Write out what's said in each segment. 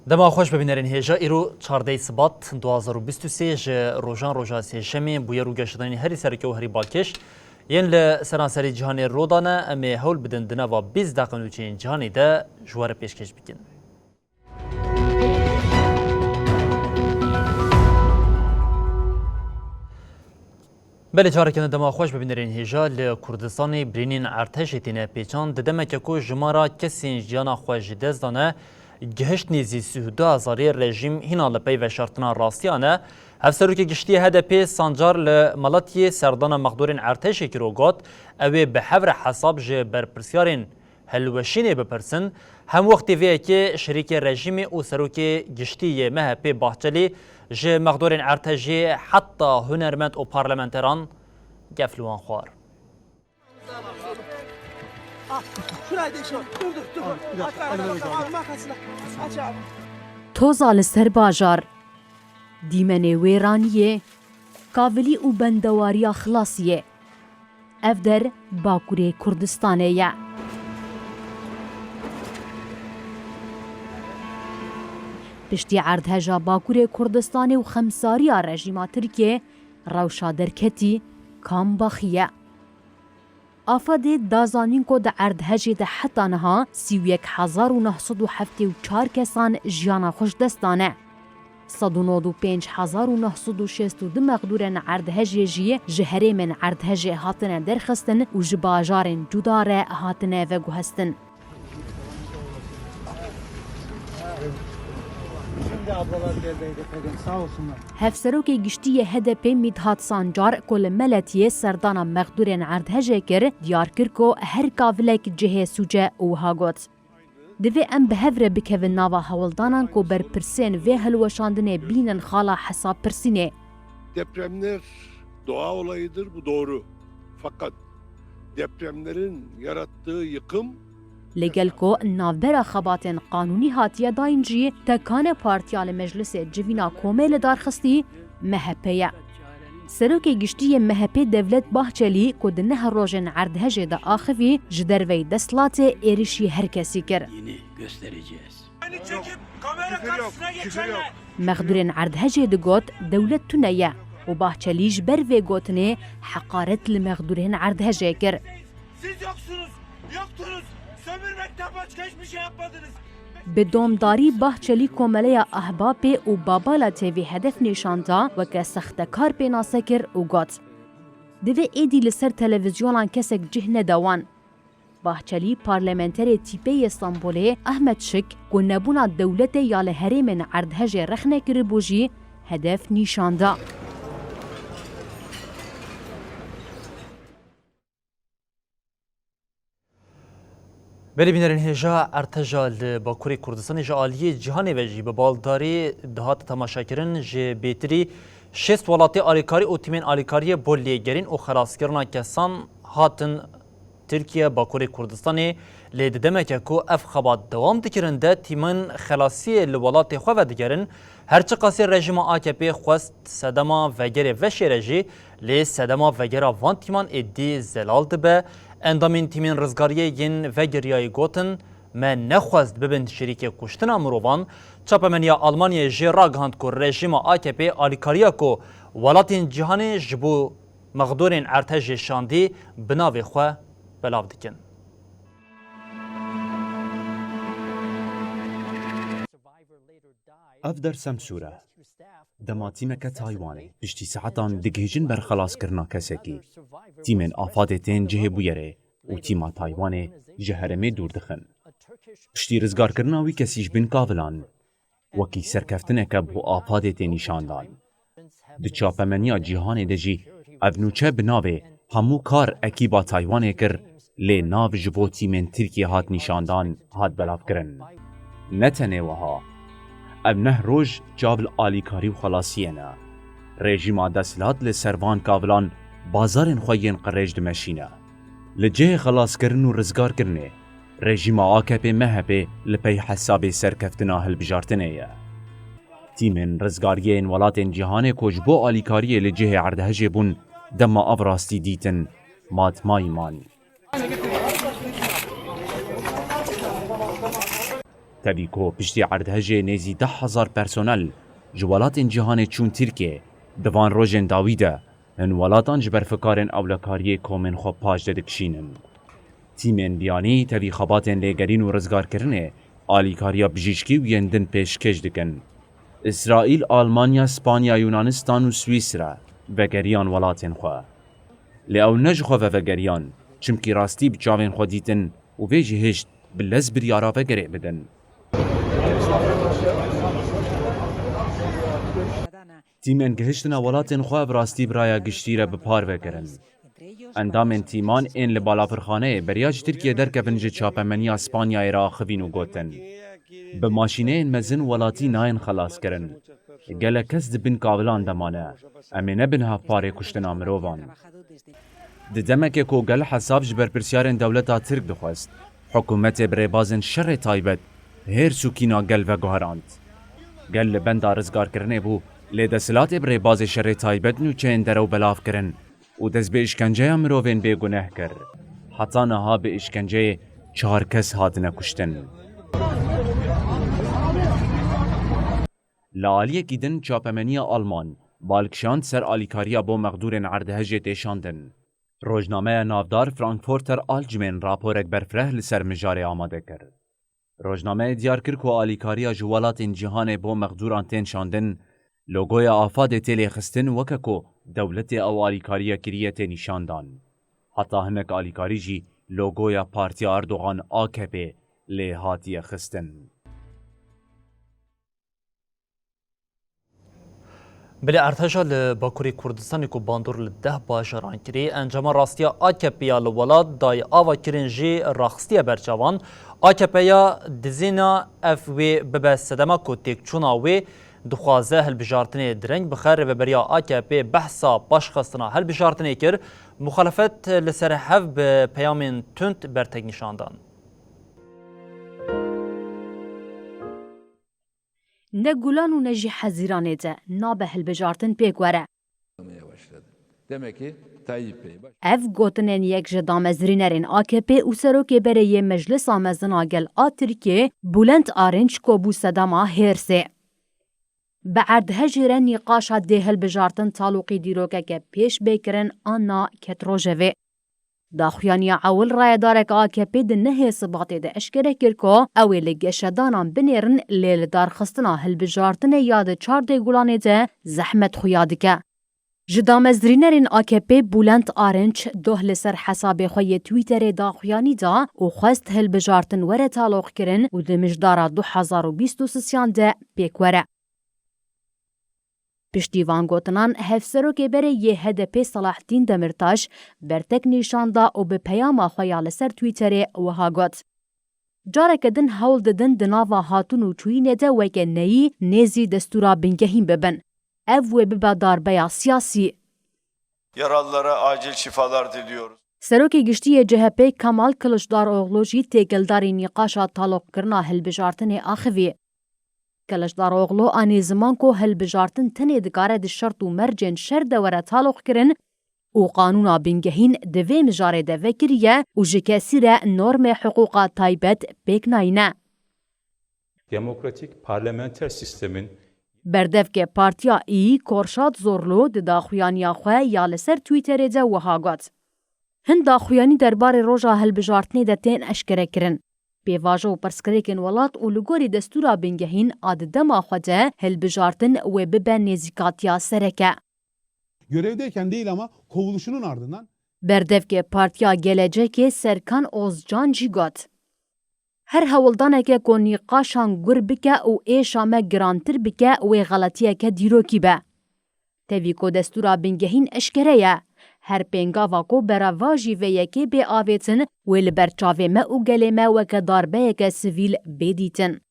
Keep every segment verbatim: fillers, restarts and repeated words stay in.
Dema xweş bibînerên hêja, îro çardeh Sibat du hazar û bîst û sê ji rojan roja sêşemê bûyer û geşedanên herî sereke û herî balkêş yên li seranserê cîhanê rû dane. Em ê hewl bidin di nava bîst deqe nûçeyên cîhanê de ji we re pêşkêş bikin. Belê, careke din dema xweş bibînerên hêja. Li Kurdistanê birînên erdhejê têne pêçan. Di demeke ku jimara kesên jiyana xwe ji dest dane, gihişt nêzî sî û du hezarê, rejîm hîna li pey veşartina rastiyan e. Hevserokê giştî H D P Sancar li Malatiyê serdana mexdûrên erdhejê kir û got, ew ê bi hev re hesab ji berpirsiyarên hilweşînê bipirsin. Hemwextî vê yekê şirîkê rejîmê û serokê giştî yê M H P Bahçelî ji mexdûrên erdhejê heta hunermend û parlamenteran gef li wan xwar. Toza li ser bajar, dîmenê wêraniyê, kavilî û bendewariya xilasiyê. Ev der Bakurê Kurdistanê ye. Piştî erdheja Bakurê Kurdistanê û xemsariya rejîma Tirkiyê, rewşa derketî kam baxî ye. Afadê da zanîn ku di erdhejê de heta niha sî û yek hezar û neh sed û heftê û çar kesan jiyana xwe ji dest dane. Sed û nod û pênc hezar û neh sed û şêst û du mexdûrên erdhejê jî ji herêmên erdhejê hatine derxistin û ji bajarên cuda re hatine veguhestin. Hevserokê giştî yê H D P Mîdhat Sancar ku li Meletiyê serdana mexdûrên erdhejê kir, diyar kir ku her kavilek cihê sûc e û wiha got, Divê em bi hev re bikevin nava hewldanan ku berpirsên vê hilweşandinê bînin xala hesabpirsînê. Depremler doğa olayıdır, bu doğru. Fakat depremlerin yarattığı yıkım Li gel ku navbera xebatên qanûnî hatiye dayîn jî, tekane partiya li meclisê civîna komê li dar xistî M H P ye. Serokê giştî yê M H P Devlet Bahçelî ku di neh rojên erdhejê de axivî, ji derveyî desthilatê êrişî her kesî kir. Yeni göstereceğiz. Elini çekip kamera karşısına geçenler. Mexdûrên erdhejê digot dewlet tune ye û Bahçelî ji ber vê gotinê heqaret li mexdûrên erdhejê kir. Siz yoksunuz, yoktunuz. Sömürmekten başka hiçbir şey yapmadınız. Bi domdarî Bahçelî komeleya Ahbapê û Babala T V hedef nîşan da, weke sextekar pênase kir û got, Divê êdî li ser televîzyonan kesek cih nede wan. Bahçelî parlamenterê tîpê yê Stenbolê Ahmet Şik ku nebûna dewletê ya li herêmên erdhejê rexne kiribû jî hedef nîşan da. Belê bînerên hêja, erdheja li Bakurê Kurdistanê ji aliyê cîhanê ve jî bi baldarî dihate temaşekirin. Ji bêtirî şêst welatê alîkarî û tîmên alîkariyê bo lêgerîn û xelaskirina kesan hatin Tirkiye, Bakurê Kurdistanê. Lê di demeke ku ev xebat dewam dikirin de, tîmên xelasiyê li welatê xwe vedigerin. Her çiqasî rejîma A K P xwest sedema vegerê veşêre jî, lê sedema vegera van tîman êdî zelal dibe. Endamên tîmên rizgariyê yên vegeriyayî gotin, Me nexwest bibin şirîkê kuştina mirovan. Çapemeniya Almanyayê jî ragihand ku rejîma A K P alîkariya ku welatên cîhanê ji bo mexdûrên erdhejê şandî, bi navê xwe belav dikin. Ev der Semsûr e. Dema tîmeke Taywanê piştî saetan digihîjin ber xelaskirina kesekî, tîmên Afadê tên cihê bûyerê û tîma Taywanê ji herêmê dûr dixin. Piştî rizgarkirina wî kesî ji bin kavilan, wekî serkeftineke bo Afadê tê nîşandan. Di çapemeniya cîhanê de jî ev nûçe bi navê Hemû kar ekîba Taywanê kir, Lê nav ji bo tîmên Tirkiyê hat nîşandan, hat belavkirin. Ne tenê wiha. Ev neh roj çav li alîkarî û xelasiyê ne. Rejîma desthilat li ser van kavilan bazarên xwe yên qirêj dimeşîne. Li cihê xelaskirin û rizgarkirinê, rejîma A K P M H P li pey hesabê serkeftina hilbijartinê ye. Tîmên rizgariyê yên welatên cîhanê ku ji bo alîkariyê li cihê erdhejê bûn, dema ev rastî dîtin, matmayî man. Tevî ku piştî erdhejê nêzî deh hezar personel ji welatên cîhanê çûn Tirkiyê, di van rojên dawî de hin welatan ji ber fikarên ewlekariyê komên xwe paş de dikişînin. Tîmên biyanî tevî xebatên lêgerîn û rizgarkirinê, alîkariya bijîşkî û yên din pêşkêş dikin. Îsraîl, Almanya, Spanya, Yunanistan û Swîsre vegeriyan welatên xwe. Lê ew ne ji xwe ve vegeriyan, çimkî rastî bi çavên xwe dîtin û vê jî hişt bi lez biryara vegerê bidin. Tîmên gihiştina welatên xwe ev rastî bi raya giştî re bi par ve kirin. Endamên tîman ên li balafirxaneyê beriya ji Tirkiyê derkevin ji çapemeniya Spanyayê re axivîn û gotin, bi maşîneyên mezin welatî nayên xelaskirin. Gelek kes di bin kavilan de mane. Em ê nebin hevparê kuştina mirovan. Di demekê ku gel hesab ji berpirsyarên dewleta Tirk dixwest, hikûmetê bi rêbazên şerê taybet hêrs û kîna gel veguherand. Gel li benda rizgarkirinê bû, lê desthilatê bi rêbazê şerê taybet nûçeyên derew belav kirin û dest bi îşkenceya mirovên bêguneh kir. Heta niha bi îşkenceyê çar kes hatine kuştin. Li aliyekî din çapemeniya Alman bal kişand ser alîkariya bo mexdûrên erdhejê tê şandin. Rojnameya navdar Frankfurter Allgemein raporek berfireh li ser mijarê amade kir. Rojnameyê diyar kir ku alîkariya ji welatên cîhanê bo mexdûran tên şandin, logoya AFADê tê lêxistin weke ku dewletê ew alîkariya kiriye tê nîşandan. Heta hinek alîkarî jî logoya Partiya Erdogan A K P lê hatiye xistin. Bilê erdheja li Bakurê Kurdistanê ku bandor li deh bajaran kirî, encama rastiya A K P ya li welat dayê ava kirin jî raxistiye ber çavan. A K P ya dizêna ev wê bibe sedema ku têkçûna wê dixwaze hilbijartinê direng bixe, rêveberiya A K P behsa paşxistina hilbijartinê kir, muxalefet li ser hev bi peyamên tund bertek nîşan dan. Ne Gulan û ne jî Hezîranê de nabe hilbijartin pêk were. Demek ki Tayyip Bey baş- Ev gotinên yek ji damezrînerên A K P û serokê berê yê Meclisa Mezin a Gel a Tirkiyê, Bülent Arınç, ku bû sedema hêrsê. Bi erdhejê re nîqaşa dê hilbijartin taloqî dîrokeke pêş bê kirin an na ket rojevê. Daxuyaniya ewil rayedarek A K P di nehê Sibatê de eşkere kir ku ew ê li geşedanan binêrin, lê li darxistina hilbijartinê ya di çardê Gulanê de zehmet xuya dike. Ji damezrînerên A K P Bülent Arınç doh li ser hesabê xwe yê Twitterê daxuyanî da û xwest hilbijartin were taloqkirin û di mijdara du hezar û bîst û sisiyan de pêk were. Piştî van gotinan, hevserokê berê yê H D P Selahattin Demirtaş bertek nîşan da û bi peyama xwe ya li ser Twitterê wiha got, Careke din hewl didin di nava hatûn û çûyînê de weke neyî nêzî destûra bingehîn bibin. Ev wê bibe darbeya siyasî. Yaralılara acil şifalar diliyoruz. Serokê Giştî yê C H P Kemal Kılıçdaroğlu jî têkildarî nîqaşa taloqkirina hilbijartinê axivî. Kiliçdaroglu anî ziman ku hilbijartin tenê dikare di şert û mercên şer de were taloqkirin û qanûna bingehîn di vê mijarê de vekiriye û ji kesî re normê hiqûqa taybet pêk nayîne. Demokratik parlamenter sistemin Berdevkê Partiya Îyî Korşad Zorlu di daxuyaniya xwe ya li ser Twitterê de wiha got, Hin daxuyanî derbarê roja hilbijartinê de tên eşkerekirin. Pêvajo û pirsgirêkên welat û li gorî destûra bingehîn a di dema xwe de hilbijartin wê bibe nêzîkatiya sereke. Görevdeyken değil ama kovuluşunun ardından Berdevkê Partiya Gelecekê Serkan Ozcan jî got, Her hewldaneke ku nîqaşan gur bike û êşa me girantir bike wê xeletiyeke dîrokî be. Tevî ku destûra bingehîn eşkere ye, Her pêngava ku berevajî vê yekê bê avêtin, wê li ber çavê me û gelê me weke darbeyeke sivîl bê dîtin.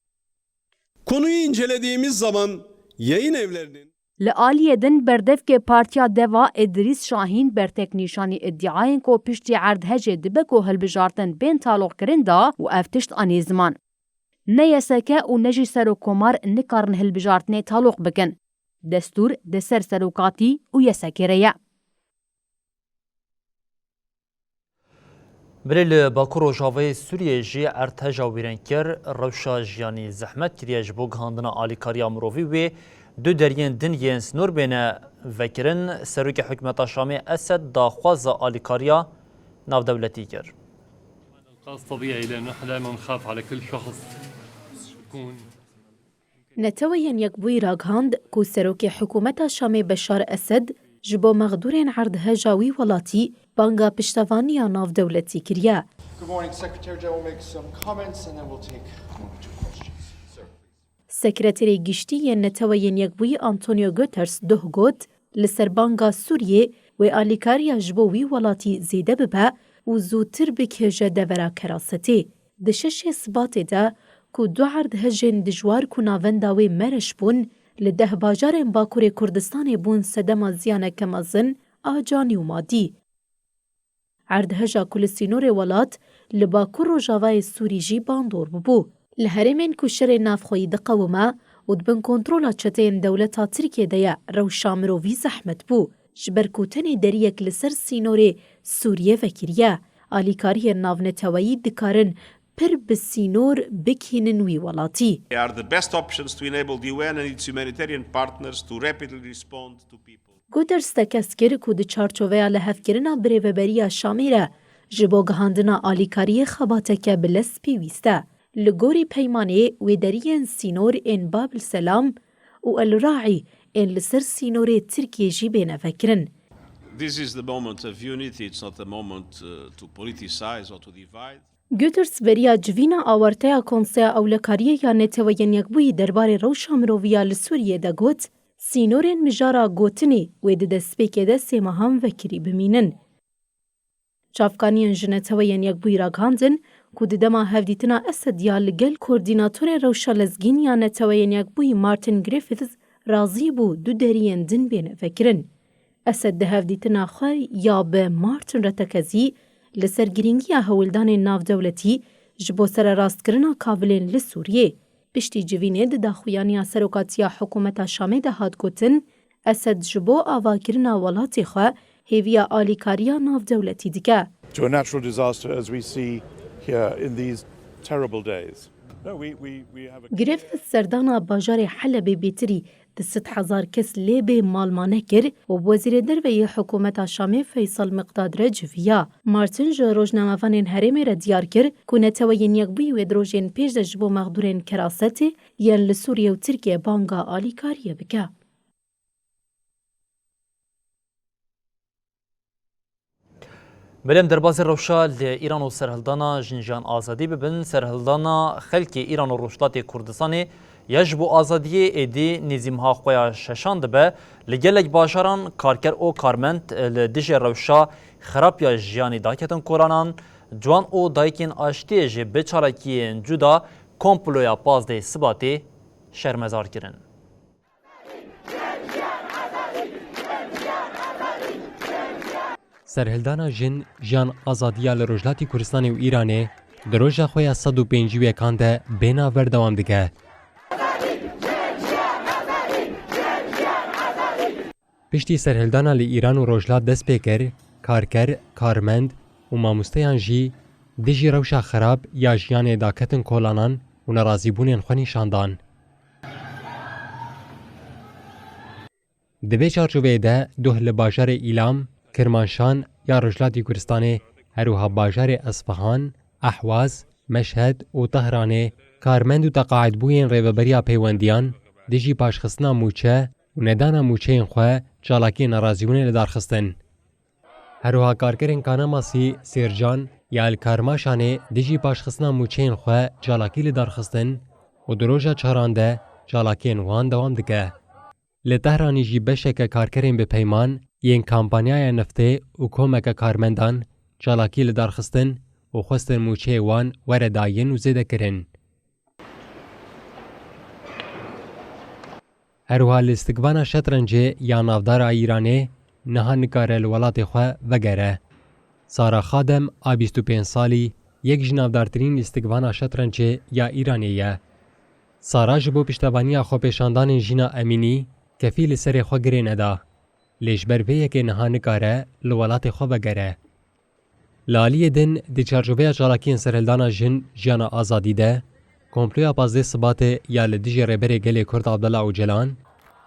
Konuyu incelediğimiz zaman yayın evlerinin Li aliyê din berdevkê Partiya Deva Îdrîs Şahîn bertek nîşanî îdîayên ku piştî erdhejê dibe ku hilbijartin bên taloqkirin da û ev tişt anî ziman. Ne Y S K û ne jî Serokkomar nikarin hilbijartinê taloq bikin. Destûr di ser serokatî û Y S K re ye. Belê li Bakur Rojavayê Sûriyê jî erdheja wîrenkir rewşa jiyanî zehmet kiriye. Ji bo gihandina alîkariya mirovî wê du deriyên din yên sînor bêne vekirin. Serokê hikûmeta Şamê Esed daxwaza alîkariya navdewletî kir. الغاز طبيعي لأنه احنا دائما نخاف على كل شخص يكون Neteweyên Yekbûyî ragihand ku serokê hikûmeta Şamê Beşar Esed ji bo mexdûrên erdheja wî welatî banga piştevaniya navdewletî kiriye. Good morning, Secretary General will make some comments and then we'll take one or two questions. Sir, please. Sekreterê Giştî yên Neteweyên Yekbûyî Antonio Guterres doh got, li ser banga Sûriyê wê alîkariya ji bo wî welatî zêde bibe û zûtir bikêje devera kerasetê. Di şeşê Sibatê de ku du erdhejên dijwar ku navenda wê mereş bûn, li deh bajarên Bakurê Kurdistanê bûn sedema ziyaneke mezin a canî û madî. Erdheja ku li sînorê welat li Bakur Rojavayê Sûrî jî bandor bûbû. Li herêmên ku şerê navxweyî diqewime û di bin kontrola çeteyên dewleta Tirkiyê de ye, rewşa mirovî zehmet bû. Ji ber ku tenê deriyek li ser sînorê Sûriyê vekiriye, alîkariyên navneteweyî dikarin pir bi sînor bikînin wî welatî. They are the best options to enable the U N and its humanitarian partners to rapidly respond to people. Guterres tekez kir ku di çarçoveya lihevkirina birêveberiya Şamê re ji bo gihandina alîkariyê xebateke bi lez pêwîst e. Li gorî peymanê wê deriyên sînor ên Bab el Selam û El Raî ên li ser sînorê Tirkiyê jî bêne vekirin. This is the moment of unity, it's not a moment uh, to politicize or to divide. Guterres beriya civîna awerteya Konseya Ewlekariyê ya Neteweyên Yekbûyî derbarê rewşa mirovî ya li Sûriyê de got, sînorên mijara gotinê wê di destpêkê de sê mehan vekirî bimînin. Çavkaniyên ji Neteweyên Yekbûyî ragihandin ku di dema hevdîtina Esed ya li gel Koordînatorê Rewşa Lezgîn ya Neteweyên Yekbûyî Martin Griffiths razî bû du deriyên din bêne vekirin. Esed di hevdîtina xwe ya bi Martin re tekezî li ser girîngiya hewldanên navdewletî ji bo sererastkirina kavilên li Sûriyê. Piştî civînê di daxuyaniya serokatiya hikûmeta Şamê de hat gotin, Esed ji bo avakirina welatê xwe hêviya alîkariya navdewletî dike. To a natural disaster as we see here in these terrible days. No, we, we, we have a Griffith serdana bajarê Helebê bêtirî di sed hezar kes lê bê malmane kir û bi Wezîrê Derve yê hikûmeta Şamê Feysal Miqdad re civiya. Martin ji rojnamevanên herêmê re diyar kir ku Neteweyên Yekbûyî wê di rojên pêş de ji bo mexdûrên kerasetê yên li Sûriye û Tirkiye banga alîkariyê bike. Belê em derbasî rewşa li Îran û serhildana Jin Jiyan Azadî bibin. Serhildana xelkê Îran û Rojhilatê Kurdistanê ya ji bo azadiyê êdî nêzî meha xwe ya şeşan dibe. Li gelek bajaran karker û karmend li dijî rewşa xerab ya jiyanê daketin kolanan, ciwan û dayikên aştiyê jî bi çalakiyên cuda komploya pazdehê Sibatê şermezar kirin. Serhildana Jin, Jiyan, Azadiya li Rojhilatî Kurdistanê û Îranê di roja xwe ya sed û pêncî û yekan de bê navber dewam dike. Piştî serhildana li Îran û Rojhilat dest pê kir, karker, karmend û mamosteyan jî dijî rewşa xerab ya jiyanê daketin kolanan û nerazîbûnên xwe nîşan dan. Di vê çarçoveyê de doh li bajarê Îlam, Kirmanşan ya Rojhilatî Kurdistanê, her wiha bajarê Esfahan, Ehwaz, Meşhed û Tehranê karmend û teqaetbûyên Rêveberiya Peywendiyan dijî paşxistina mûçe û nedana mûçeyên xwe çalakiyên nerazîbûnê li dar xistin. Her wiha karkerên Kanamasî, Sêrcan ya li Karmaşanê dijî paşxistina mûçeyên xwe çalakî li dar xistin û di roja çaran de çalakiyên wan dewam dike. Li Tehranî jî beşeke karkerên bi peyman yên kampanyaya niftê û komeke karmendan çalakî li dar xistin û xwestin mûçeyê wan were dayîn û zêdekirin. Her wiha lîstikvana şetrencê ya navdar a Îranê niha nikare li welatê xwe vegere. Sara Xadem a bîst û pênc salî yek ji navdartirîn lîstikvana şetrencê ya Îranê ye. Sara ji bo piştevaniya xwepêşandanên Jîna Emînî kefî li serê xwe girê neda. Lê ji ber vê yekê niha nikare li welatê xwe vegere. Li aliyê din, di çarçoveya çalakiyên serhildana jin, jiyana azadî de, komploya pazdeh Sibatê ya li dijî Rêberê Gelê Kurd Abdullah Ocalan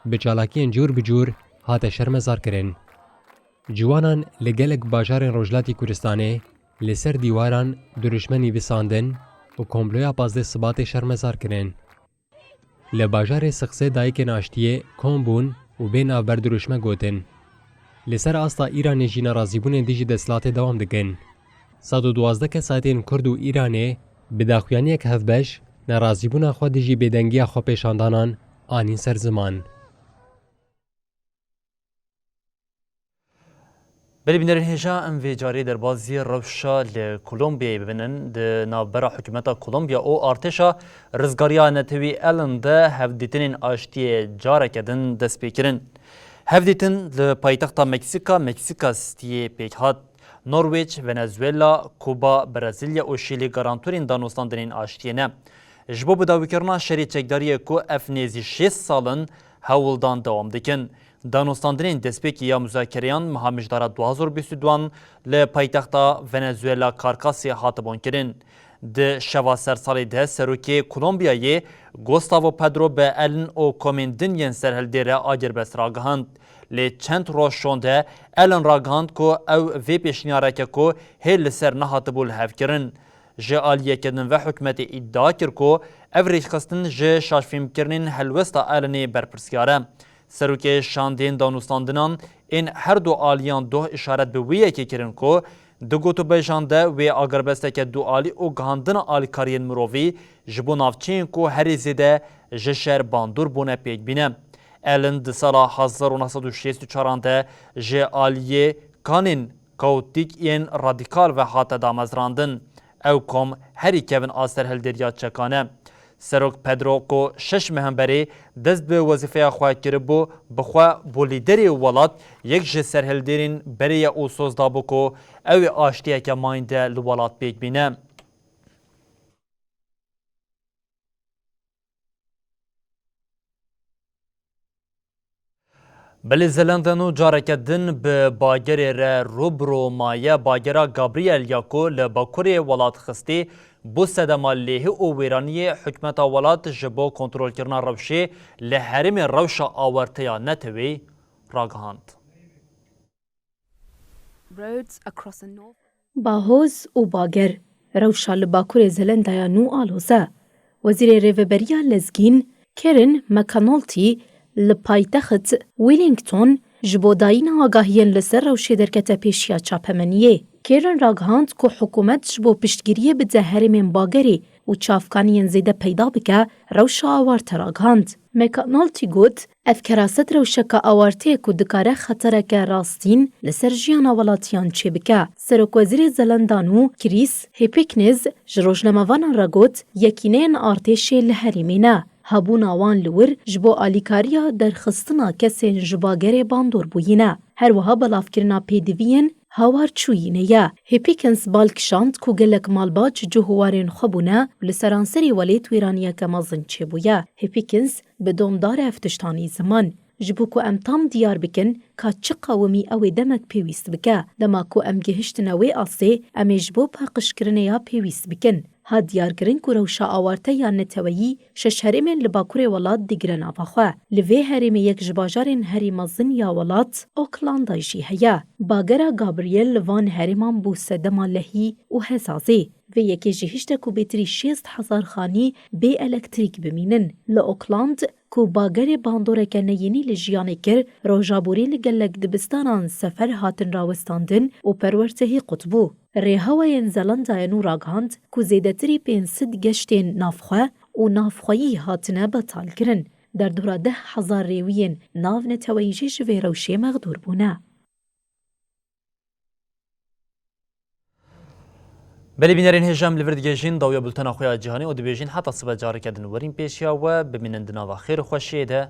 bi çalakiyên cûr bi cûr hate şermezarkirin. Ciwanan li gelek bajarên Rojhilatî Kurdistanê li ser dîwaran dirûşme nivîsandin û komploya pazdeh Sibatê şermezar kirin. Li bajarê Siqsê dayikên aştiyê kom bûn û bê navber dirûşme gotin. Li ser asta Îranê jî nerazîbûnên dijî desthilatê dewam dikin. Sed û duwazdeh kesayetên Kurd û Îranê bi daxuyaniyek hevbeş nerazîbûna xwe dijî bêdengiya xwepêşandanan anîn ser ziman. Belê bînerên hêja, em vê carê derbazî rewşa li Kolombiyayê bibinin. Di navbera hikûmeta Kolombiya û artêşa rizgariya netewî Ellen de hevdîtinên aştiyê careke din dest pê kirin. Hevdîtin li paytexta Meksîka, Meksîka Citiyê pêk hat. Norwêc, Venezuela, Kuba, Brezîlya û Şîlî garantorên danûstandinên aştiyê ne. Ji bo bidawîkirina şerê çekdariyê ku ev nêzî şêst sal in hewldan dewam dikin. Danûstandinên destpêkê ya muzakereyan meha Mijdara du hazar û bîst û duan li paytexta Venezuela Caracasê hatibûn kirin. Di şeva sersalê de serokê Kolombiyayê Gustavo Petro bi Ellen û komên din yên serhildê re agirbest ragihand. Lê çend roj şonde Ellen ragihand ku ew vê pêşniyareke ku hê li ser nehatibû li hev kirin. Ji aliyeke din ve hikûmetê îdia kir ku ev rêxistin ji şaşfêmkirinên helwesta Ellenê berpirsyar e. Serokê şandên danûstandinan ên her du aliyan doh îşaret bi wê yekê kirin ku di gotûbêjan de wê agirbesteke dualî û gihandina alîkariyên mirovî ji bo navçeyên ku herî zêde ji şer bandor bûne pêk bîne. Ellen di sala hezar û neh sed û şêst û çaran de ji aliyê kanên kaotîk yên radîkal ve hate damezrandin. Ew kom herî kevin a serhildêriya çekan e. Serok Pedro ku şeş meh berê dest bi wezîfeya xwe kiribû, bi xwe bo lîderê welat yek ji serhildêrên berê ye û soz dabû ku ew ê aştiyeke mayînde li welat pêk bîne. Belê Zelanda nû careke din bi bagerê re rû bi rû maye. Bagera Gabriel ya ku li bakurê welat xistê, bû sedema lêhî û wêraniyê hikûmeta welat ji bo kontrolkirina rewşê li herêmê rewşa awerteya neteweyî ragihand. Roads across a north Bahoz û bager, rewşa li bakurê Zelandaya Nû aloz e. Wezîrê Rêveberiya Lezgîn, Karen McAnulty, li paytext Wellington ji bo dayîna agahiyên li ser rewşê derkete pêşiya çapemeniyê. Karen ragihand ku hikûmet ji bo piştgiriyê bide herêmên bagerê û çavkaniyên zêde peyda bike, rewşa awarte ragihand. McAnulty got, ev keraset rewşeke awarte ye ku dikare xetereke rastîn li ser jiyana welatiyan çêbike. Serokwezîrê Zelanda nû, Chris Hipkins, ji rojnamevanan re got, yekîneyên artêşê li herêmê ne. Hebûna wan li wir ji bo alîkariya derxistina kesên ji bagerê bandor bûyî ne. Her wiha belavkirina pêdiviyên hawarçûyînê ye. Hipkins bal kişand ku gelek malbat ji cih û warên xwe bûne û li seranserê welêt wêraniyeke mezin çêbûye. Hipkins bi domdar ev tişt anî ziman. Ji bo ku em tam diyar bikin ka çi qewimî ew ê demek pêwîst bike. Dema ku em gihiştine wê astê, em ê ji bo paqijkirinê ya pêwîst bikin. Hat diyarkirin ku rewşa awarte ya neteweyî şeş herêmên li bakurê welat digire nava xwe. Li vê herêmê yek ji bajarên herî mezin ya welat Auckland jî heye. Bagera Gabriel li van herêman bû sedema lehî û hezazê. Vê yekê jî hişte ku bêtirî şêst hezar xanî bê elektrîk bimînin. Li Auckland, ku bagerê bandoreke neyînî li jiyanê kir, rojaborî li gelek dibistanan sefer hatin rawestandin û perwertehî qut bû. Rêhewayên Zelandaya Nû ragihand ku zêdetirî pênc sed geştên navxwe û navxweyî hatine betalkirin. Derdora deh hezar rêwiyên navneteweyî jî ji vê rewşê mexdûr bûne. Belê bînerên hêja, em li vir digihîjin dawiya bultena xwe ya cîhanê û dibêjin heta sibe careke din werîn pêşiya we, bimînin di nava xêr û xweşiyê de,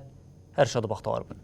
her şad û bextewar bin.